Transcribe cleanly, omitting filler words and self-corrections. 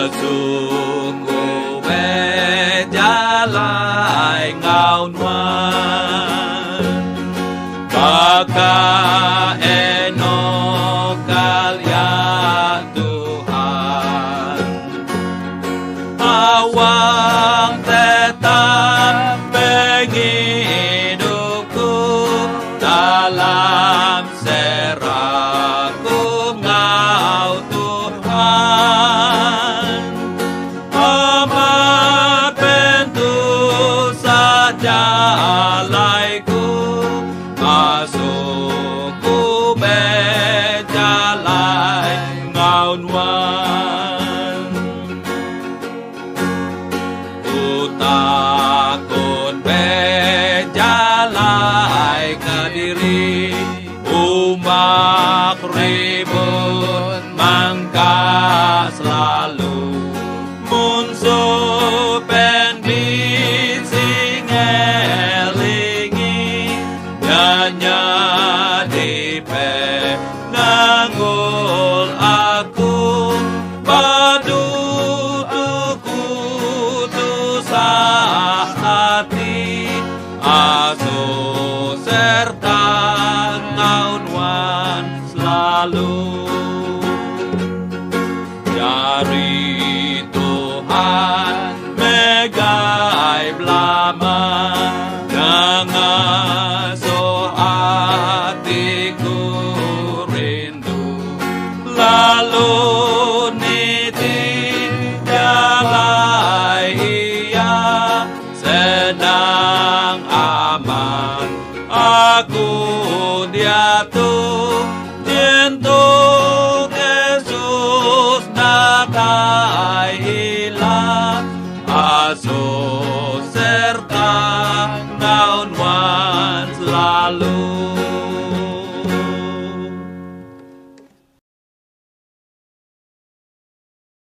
Asuh ku bejalai enggau nuan Baka Enok kelia Tuhan Awak tetap pengidupku Dalam serakup enggau Tuhan Amat pentusah jalaiku Asuh ku bejalai enggau nuan. Ku takut bejalai kediri Umbak ribut mangka selalu Munsuh pen bisi ngelingi Nya nyadi penanggul aku Badu tu ku tusah ati Asuh serta enggau nuan selalu. Jari Tuhan megai belama Ngasuh atiku rindu Lalu niti jalai Iya Senang amat aku diatu Nyentuk Jesus datai ila Asuh serta enggau nuan selalu.